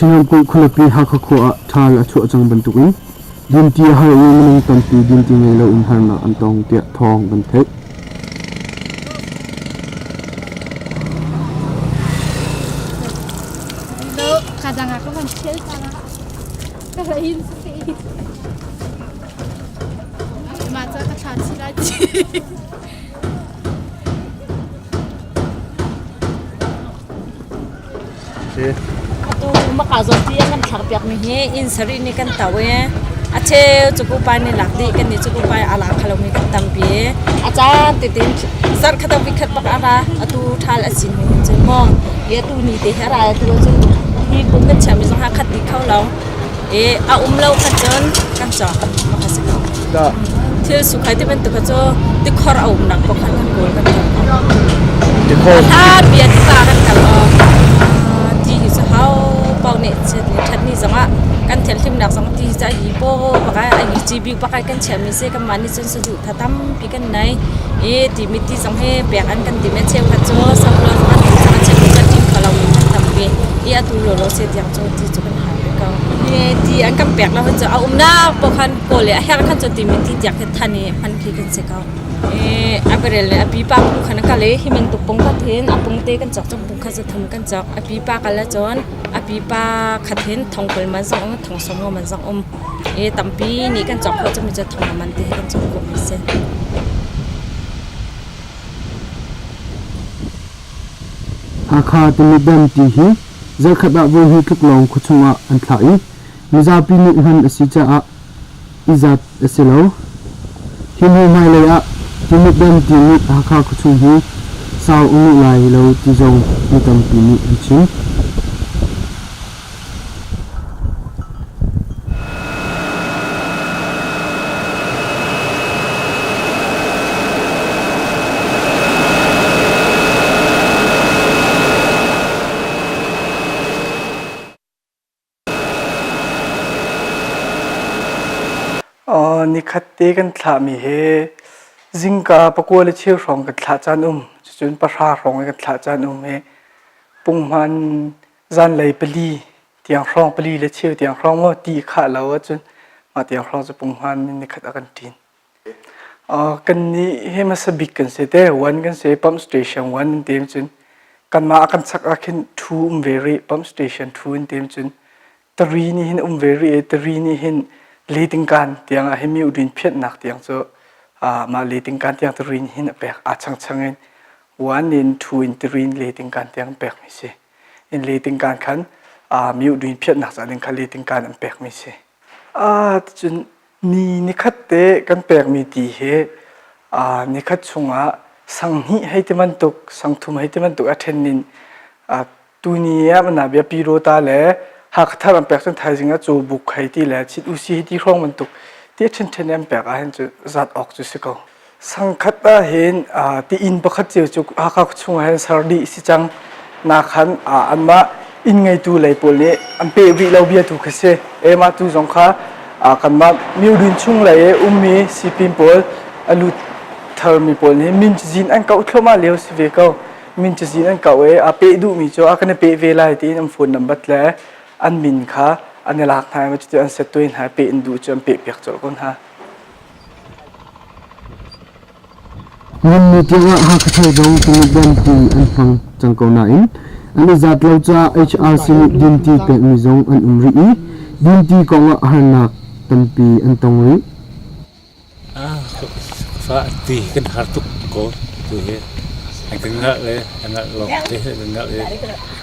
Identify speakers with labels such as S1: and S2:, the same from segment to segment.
S1: Chin ramkulh khualipi Hakha khua ah ṭhal a chuah cang bantukin dinti a har i minung tampi dinti ngei loin harnak an tong tiah thawng kan theih.
S2: Mah ca ka thla chi lai ti.
S3: Atu maka zawn ti an kan thlak piak mi hi inn sarih nih kan to i a cheu cu pupa nih lak dih kan nih cu pupa a lak kho lomi kan tampi i a caan tete in zarh khat ah vikhat bak a ra atu ṭhal a sin hin cun maw i atu ni te hi a ra atu cun hi pum kan chiahmi zong ha khat dih kho lo i a um lo khan cun kan cawk maka si ko. Thil sukhai ti bantuk kha cu tikhor a umnak paoh khan kan kawl kan kal ko.
S1: Tikhor.
S3: A bia tiva kan kal awk. Ti hi cu hau pau nih chiat ni that ni zongah kan thianhlimnak zong ti cu a yi paw bakai a yi ci bik bakai kan chiahmi si kanmah nih cun saduh tha tampi kan nei. I timi ti zong hi pek an kan tim i cheukhat cu samlo zong an um cang cheukhat cu ṭim kho lomi kan tampi. I atu lawlaw se tiang cu ti cu kan har ve ko. Ti an kan pek lo cu a umnak paoh khan kawl i a herh khan cu timi ti tiang khi than i hman khi kan si ko. A berel le a pipa pung khan a kal i hi bantuk pung khat hin a pung te kan cawk cun pung khat zathum kan cawk. A pipa kal ahcun a pipa khat hin thong 20 man zong um thong 50 man zong um. I tampi nih kan cawk khawh cun cu thong man te hi kan cawk khawh mi si.
S1: Hakha timi dam ti hi zarkhat ah voi hi tluk lawng khuachung ah an thlah i mizapi nih hman a si caah i zat a si lo. Hi hnu hmailei ah Timit dam ti nih Hakha khuachung hi sau a nguh lai lo ti zong mi tampi nih an chim.
S4: Nikhat te kan thlahmi hi zingka pakua le cheu hrawng kan thlah caan um. Cucun pahra hrawng kan thlah caan um i punghman zanlei pali tiang hrawng pali le cheu tiang hrawng maw ti khah lo ahcun mah tiang hrawng cu punghman in nikhat a kan ṭin. Kannih hi hmasa bik kan si te one kan si pump station one an ti cun kanmah a kan chak ah khin ṭhu um ve rih pump station ṭhu an ti cun tari nih hin um ve rih i tari nih hin letingkan tiang ah hin mi udin phiatnak tiang cu mah letingkan tiang tari nih hin a pek aa changchang in one in two in three in letingkan tiang pek mi si in letingkan khan mi udin phiatnak ca ding kha letingkan an pek mi si cun Ni nikhat te kan pekmi ti hi nikhat chungah sanghnih hei ti bantuk, sangthum hei ti bantuk a ṭhen in tuni ah mana bia Pirota le Hakha an pek cun thaizing ah Cawbuk hei ti le Chin Usi hei ti hrawng bantuk ti a ṭhenṭhen an pek ahhin cu zat awk cu si ko. Sangkhat ahhin ti-inn pakhat cio cu Hakha khuachung ah hin ser dih si cang. Nakhan anmah inn ngeitu lei pawl nih an peh rih lo bia tu khi si. E mah tu zong kha kanmah Myudin chung lei i ummi sipin pawl a lut tharmi pawl nih min cazin an kauh thluahmah lio si ve ko. Min cazin an kauh i a peh duhmi cu a kan i peh ve lai tiin an phone number le an min kha an i lak hna i cuti an set tuai hna i peh in duh cu an peh piak colh ko hna.
S1: Ngunmi tiangah Hakha Thar zong Timit ti an hmang cang ko nain an i zat lo caah HRC nih dinti pekmi zong an um rih i dinti kongah harnak tampi an tong rih.
S5: Fa ti kan har tuk ko tu hi an kan ngalh le an ngalh lawng te kan ngalh le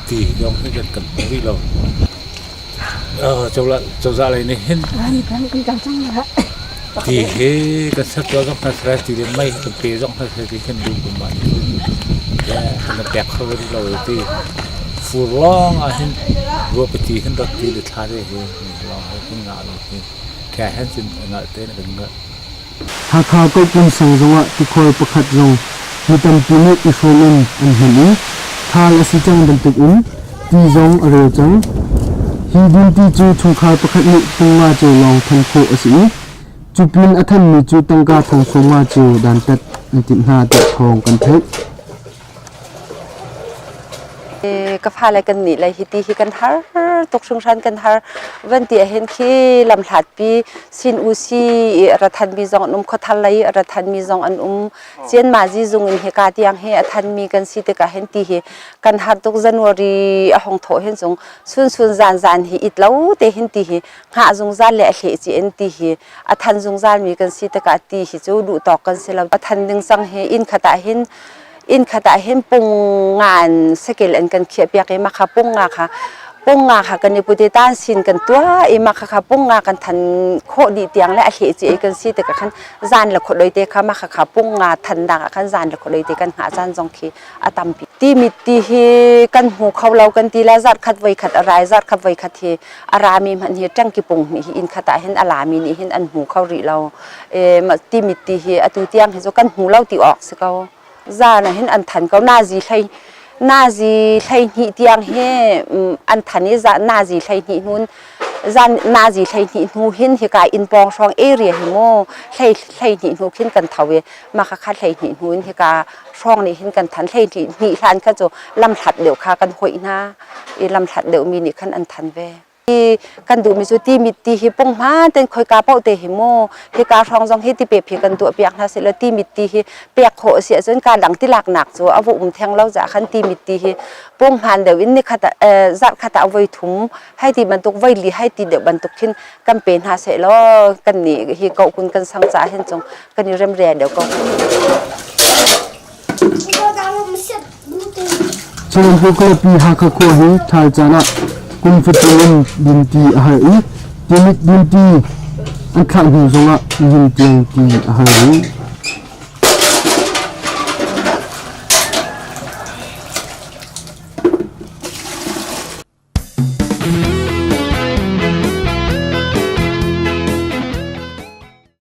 S5: ti dong hi kan kan hmu rih lo. Cozah lei nih hin ti hi kan ser tuah zong hna seh ti le mei kan pe zong hna seh ti kan duh kum ah kan pek kho rih lo ti fur lawng ah hin ruahpi kan rat ti le thla te hi lawng hi kan ngah lo hi kha hen cun ngalh te kan ngalh.
S1: Hakha Kokung sang zongah tikhor pakhat zong mi tampi nih i hrawm in an hman i ṭhal a si cang bantukin ti zong a reu cang. Hi dinti cu chungkhar pakhat nih pung nga cio lawng than khawh a si i cu pin a thanmi cu tangka thong sawm nga cio dantat an timh hna tiah thawng kan theih.
S6: Ka fale kan nih le hiti hi kan har tuk hringhran kan har van ti ahhin khi lamhlatpi sin usi i ra thanmi zong an um khuathar lei a ra thanmi zong an um Cianma zizung in hika tiang hi a thanmi kan si tikah hin ti hi kan har tuk. January a hong thawh hin cung sun sun zan zan hi it lo te hin ti hi hngah zungzal le a hleh ci in ti hi a than zungzal mi kan si tikah ti hi cu duh tawk kan si lo. A than ding cang hi inn khat ah hin inn khat ah hin pung ngan sakel an kan khiah piak i makha pung nga kha pung nga kha kan i put i tan sin kan tuah i makha kha pung nga kan than khawh dih tiang le a hleh ci kan si tikah khan zan le khuadoi te kha makha kha pung nga than dak ah khan zan le khuadoi te kan hngah caan zong khi a tampi. Ti mit ti hi kan hmu kho lo kan ti la zat khat voi khat a rai zat khat voi khat hi a rami hmanh hi ṭangki pung nih hi inn khat ah hin a lami nih hin an hmu kho rih lo. Ti mit ti hi atu tiang hi cu kan hmu lo ti awk si ko. Zan ah hin an than ko. Nazi hlei nazi 12 tiang hi an than i nazi 12 hnun zan nazi 12 hnu hin hika inn pawng hrawng area hi mu hlei 12 hnu khin kan tho i maka kha 12 hnu in hika hrawng nih hin kan than. 12 hlan kha cu lamhlat deuh kha kan hoih hna i lamhlat deuhmi nih khan an than ve. Kan duhmi cu ti mit ti hi punghman ten khoika paoh te hi mu hika hrawng zong hi ti pep hi kan tuah piak hna seh law ti mit ti hi pek khawh a si ahcun ka dang tilak nak cu a va um theng lo caah khan ti mit ti hi punghman deuh in nikhat zarh khat ah voi thum hei ti bantuk voi li hei ti deuh bantuk khin kan pe hna seh law kan nih hi ko kun kan sang caah hin cung kan i remre deuh ko.
S1: Chawngpu khualipi Hakha khua hi ṭhal caan ah kum fatin in dinti a har i timit dinti an thlah hnu zongah nihin tiang ti a har rih.